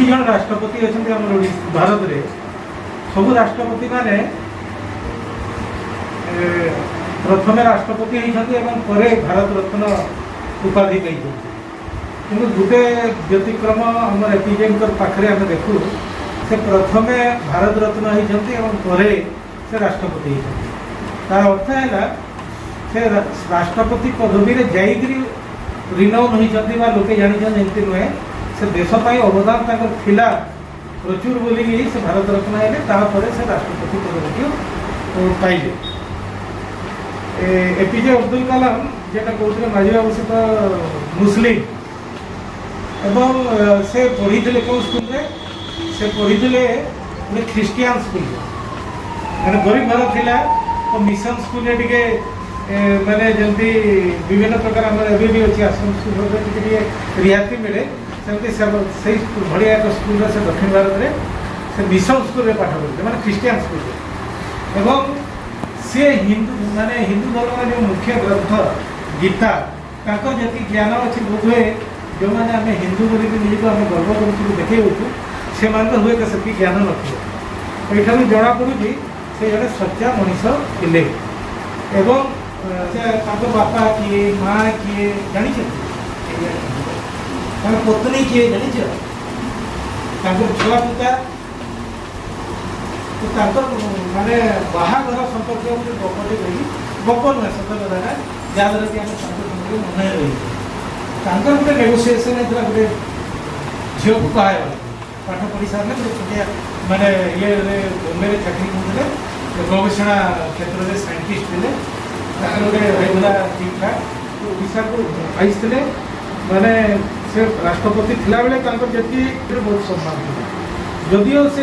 ଯେତିକି ଜଣ ରାଷ୍ଟ୍ରପତି ଅଛନ୍ତି ଆମର ଓଡ଼ିଶା, ଭାରତରେ, ସବୁ ରାଷ୍ଟ୍ରପତି ମାନେ ପ୍ରଥମେ ରାଷ୍ଟ୍ରପତି ହେଇଛନ୍ତି ଏବଂ ପରେ ଭାରତ ରତ୍ନ ଉପାଧି ପାଇଛନ୍ତି। କିନ୍ତୁ ଗୋଟେ ବ୍ୟତିକ୍ରମ ଆମର ଏପିଜେଙ୍କ ପାଖରେ ଆମେ ଦେଖୁ, ସେ ପ୍ରଥମେ ଭାରତ ରତ୍ନ ହେଇଛନ୍ତି ଏବଂ ପରେ ସେ ରାଷ୍ଟ୍ରପତି ହେଇଛନ୍ତି। ତାର ଅର୍ଥ ହେଲା, ସେ ରାଷ୍ଟ୍ରପତି ପଦବୀରେ ଯାଇକରି ରିନାଉନ୍ ହୋଇଛନ୍ତି ବା ଲୋକେ ଜାଣିଛନ୍ତି ଏମିତି ନୁହେଁ। ସେ ଦେଶ ପାଇଁ ଅବଦାନ ତାଙ୍କର ଥିଲା ପ୍ରଚୁର ବୋଲିକି ସେ ଭାରତ ରତ୍ନ ହେଲେ, ତାପରେ ସେ ରାଷ୍ଟ୍ରପତି ପଦବୀକୁ ପାଇଲେ। ଏପିଜେ ଅବଦୁଲ କାଲାମ ଯେଟା କହୁଥିଲେ ମାଝୀ ବାବୁ, ସେ ତ ମୁସଲିମ ଏବଂ ସେ ପଢ଼ିଥିଲେ କେଉଁ ସ୍କୁଲରେ? ସେ ପଢ଼ିଥିଲେ ଗୋଟେ ଖ୍ରୀଷ୍ଟିଆନ ସ୍କୁଲରେ। ମାନେ ଗରିବ ଘର ଥିଲା ତ ମିଶନ ସ୍କୁଲରେ ଟିକେ ମାନେ ଯେମିତି ବିଭିନ୍ନ ପ୍ରକାର ଆମର ଏବେ ବି ଅଛି, ଆଶ୍ରମ ସ୍କୁଲରେ ଟିକେ ଟିକେ ରିହାତି ମିଳେ, ସେମିତି ସେଇ ଭଳିଆ ଏକ ସ୍କୁଲରେ ସେ ଦକ୍ଷିଣ ଭାରତରେ ସେ ମିଶନ ସ୍କୁଲରେ ପାଠ ପଢ଼ିଥିଲେ, ମାନେ ଖ୍ରୀଷ୍ଟିଆନ ସ୍କୁଲରେ। ଏବଂ ସିଏ ହିନ୍ଦୁ, ମାନେ ହିନ୍ଦୁ ଧର୍ମର ଯେଉଁ ମୁଖ୍ୟ ଗ୍ରନ୍ଥ ଗୀତା, ତାଙ୍କର ଯେତିକି ଜ୍ଞାନ ଅଛି, ବୋଧହୁଏ ଯେଉଁମାନେ ଆମେ ହିନ୍ଦୁ ବୋଲିକି ନିଜକୁ ଆମେ ଗର୍ବ କରୁଛୁ, ଦେଖେଇ ହେଉଛୁ, ସେମାନଙ୍କର ହୁଏତ ସେତିକି ଜ୍ଞାନ ନଥିବ। ଏଇଠାରୁ ଜଣାପଡ଼ୁଛି ସେ ଜଣେ ସଚ୍ଚା ମଣିଷ ଥିଲେ। ଏବଂ ସେ ତାଙ୍କ ବାପା କିଏ, ମା କିଏ ଜାଣିଛନ୍ତି? ତାଙ୍କ ପତ୍ନୀ କିଏ ଜାଣିଛ? ତାଙ୍କର ଛୁଆ ପିତା? ତ ତାଙ୍କର ମାନେ ବାହାଘର ସମ୍ପର୍କୀୟ ଗୋଟେ ଗପଟେ କହିବି। ଗପ ନୁହେଁ, ସତ କଥାଟା, ଯାହାଦ୍ୱାରା କି ଆମେ ତାଙ୍କ ସମ୍ପର୍କରେ ମନେ ରହିବୁ। ତାଙ୍କର ଗୋଟେ ନେଗୋସିଏସନ୍ ହେଇଥିଲା ଗୋଟେ ଝିଅକୁ ବାହା ହେବା। ପାଠ ପଢ଼ି ସାରିଲେ ଗୋଟେ ଛୋଟିଆ ମାନେ ଇଏରେ ବମ୍ବେରେ ଚାକିରି କରୁଥିଲେ, ଗବେଷଣା କ୍ଷେତ୍ରରେ ସାଇଣ୍ଟିଷ୍ଟ ଥିଲେ। ତାଙ୍କର ଗୋଟେ ହେଇଥିଲା ଠିକ୍ଠାକ୍। ଓଡ଼ିଶାକୁ ଆସିଥିଲେ, ମାନେ ସେ ରାଷ୍ଟ୍ରପତି ଥିଲାବେଳେ ତାଙ୍କର ଯେତିକି ବହୁତ ସମ୍ମାନ ଥିଲା। ଯଦିଓ ସେ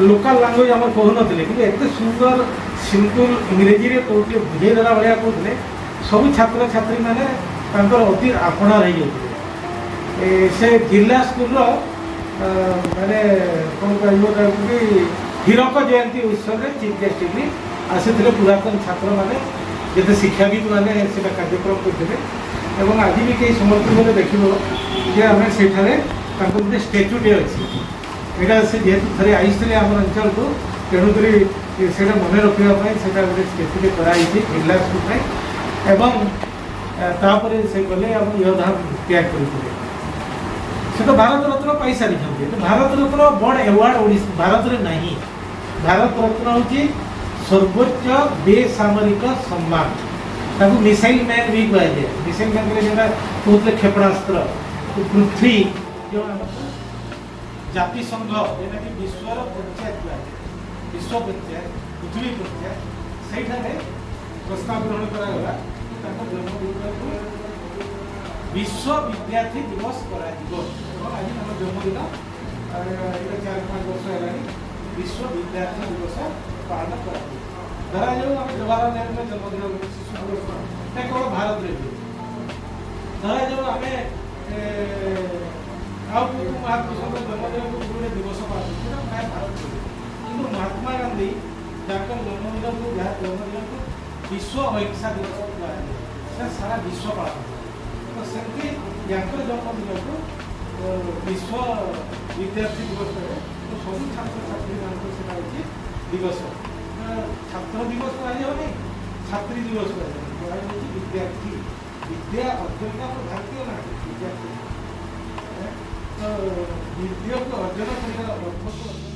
ଲୋକାଲ ଲାଙ୍ଗୁଏଜ ଆମର କହୁନଥିଲେ, କିନ୍ତୁ ଏତେ ସୁନ୍ଦର ସିମ୍ପଲ ଇଂରେଜୀରେ କହୁଥିଲେ, ବୁଝେଇ ଦେଲା ଭଳିଆ କହୁଥିଲେ, ସବୁ ଛାତ୍ରଛାତ୍ରୀମାନେ ତାଙ୍କର ଅତି ଆପଣାର ହେଇଯାଉଥିଲେ। ସେ ଜିଲ୍ଲା ସ୍କୁଲର ମାନେ କ'ଣ କୁହାଯିବ ତାକୁ କି ହୀରକ ଜୟନ୍ତୀ ଉତ୍ସବରେ ଚିଫ୍ ଗେଷ୍ଟ ହେଇକି ଆସିଥିଲେ। ପୁରାତନ ଛାତ୍ରମାନେ, ଯେତେ ଶିକ୍ଷାବିତ୍ ମାନେ ସେଇଟା କାର୍ଯ୍ୟକ୍ରମ କରିଥିଲେ। ଏବଂ ଆଜି ବି କେହି ସମ୍ବଲପୁର ଗଲେ ଦେଖିବ ଯେ ଆମେ ସେଇଠାରେ ତାଙ୍କର ଗୋଟେ ଷ୍ଟାଚ୍ୟୁଟେ ଅଛି। ଏଇଟା ସେ ଯେହେତୁ ଥରେ ଆସିଥିଲେ ଆମର ଅଞ୍ଚଳକୁ, ତେଣୁକରି ସେଇଟା ମନେ ରଖିବା ପାଇଁ ସେଇଟା ଗୋଟେ ଷ୍ଟାଚ୍ୟୁଟେ କରାହେଇଛି ଜିଲ୍ଲା ସ୍କୁଲ ପାଇଁ। ଏବଂ ତାପରେ ସେ ଗଲେ ଏବଂ ଇହଧାମ ତ୍ୟାଗ କରିଥିଲେ। ସେ ତ ଭାରତ ରତ୍ନ ପାଇସାରିଛନ୍ତି। ତ ଭାରତ ରତ୍ନ ବଡ଼ ଆୱାର୍ଡ଼ ଓଡ଼ିଶା ଭାରତରେ ନାହିଁ। ଭାରତ ରତ୍ନ ହେଉଛି ସର୍ବୋଚ୍ଚ ବେସାମରିକ ସମ୍ମାନ। ତାକୁ ମିସାଇଲ ମ୍ୟାନ୍ ବି କୁହାଯାଏ। ମିସାଇଲ ମ୍ୟାନ୍ କହିଲେ ଯେଟା କହୁଥିଲେ କ୍ଷେପଣାସ୍ତ୍ର ପୃଥ୍ୱୀ, ଯେଉଁ ଆମର ଜାତିସଂଘ, ଯେଉଁଟାକି ବିଶ୍ୱର ପଞ୍ଚାୟତ କୁହାଯାଏ, ବିଶ୍ୱ ପଞ୍ଚାୟତ, ପୃଥିବୀ ପଞ୍ଚାୟତ, ସେଇଠାରେ ପ୍ରସ୍ତାବ ଗ୍ରହଣ କରାଗଲା କି ତାଙ୍କ ଜନ୍ମଦିନକୁ ବିଶ୍ୱ ବିଦ୍ୟାର୍ଥୀ ଦିବସ କରାଯିବ। ଏବଂ ଆଜି ତାଙ୍କ ଜନ୍ମଦିନ, ଏଇଟା 4-5 ବର୍ଷ ହେଲାଣି ବିଶ୍ୱ ବିଦ୍ୟାର୍ଥୀ ଦିବସ ପାଳନ କରାଯିବ। ଧରାଯାଉ ଆମେ ଜବାହରଲାଲ ନେହେରୁଙ୍କ ଜନ୍ମଦିନ ଶିଶୁ ଦିବସ, ଏଟା କେବଳ ଭାରତରେ ହୁଏ। ଧରାଯାଉ ଆମେ ଆଉ କେଉଁ କେଉଁ ମହାପୁରୁଷଙ୍କ ଜନ୍ମଦିନକୁ ଗୋଟେ ଦିବସ ପାଳନ, ସେଟା ପ୍ରାୟ ଭାରତରେ ହୁଏ। କିନ୍ତୁ ମହାତ୍ମା ଗାନ୍ଧୀ, ଯାଙ୍କ ଜନ୍ମଦିନକୁ, ଯାହା ଜନ୍ମଦିନକୁ ବିଶ୍ୱ ଅହିଂସା ଦିବସ କୁହାଯାଏ, ସେଟା ସାରା ବିଶ୍ୱ ପାଳନ କରେ। ତ ସେମିତି ୟାଙ୍କର ଜନ୍ମଦିନକୁ ବିଶ୍ୱ ବିଦ୍ୟାର୍ଥୀ ଦିବସ କରେ। ତ ସବୁ ଛାତ୍ରଛାତ୍ରୀମାନଙ୍କୁ ସେଟା ହେଉଛି ଦିବସ। ଛାତ୍ର ଦିବସ କୁହାଯାଉନି, ଛାତ୍ରୀ ଦିବସ କୁହାଯାଉନି, କୁହାଯାଉଛି ବିଦ୍ୟାର୍ଥୀ। ବିଦ୍ୟା ଅର୍ଜନ ଆମର ଭାରତୀୟ ନା ବିଦ୍ୟାର୍ଥୀ। ତ ବିଦ୍ୟାକୁ ଅର୍ଜନ କରିବା ଅର୍ଥକୁ ଅର୍ଜନ